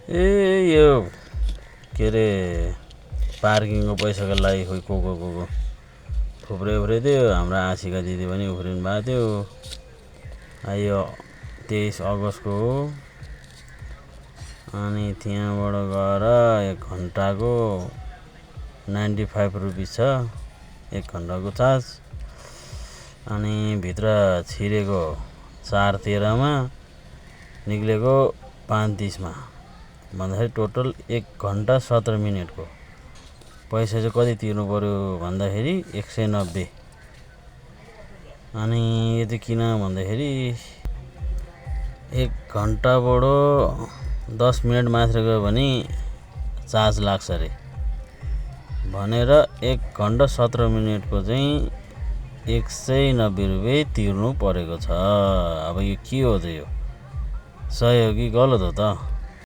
ए यो के अरे पार्किङको पैसाको लागि खोइ को थुप्रै थियो। हाम्रो आँसीका दिदी पनि उफ्रिनु भएको थियो। यो 23 अगस्तको हो। अनि त्यहाँबाट गएर 1 घन्टाको 95 रुपिस छ 1 घन्टाको चार्ज। अनि भित्र छिरेको 4:13 मा निक्लेको 5:30 मा भन्दाखेरि टोटल 1 घन्टा 17 मिनेटको पैसा चाहिँ कति तिर्नु पर्यो भन्दाखेरि 190। अनि यो चाहिँ किन भन्दाखेरि 1 घन्टाबाट 10 मिनेट मात्र गयो भने चार्ज लाग्छ अरे भनेर 1 घन्टा 17 मिनेटको चाहिँ 190 रुपियाँ तिर्नु परेको छ। अब यो के हो त, यो सही हो कि गलत हो त?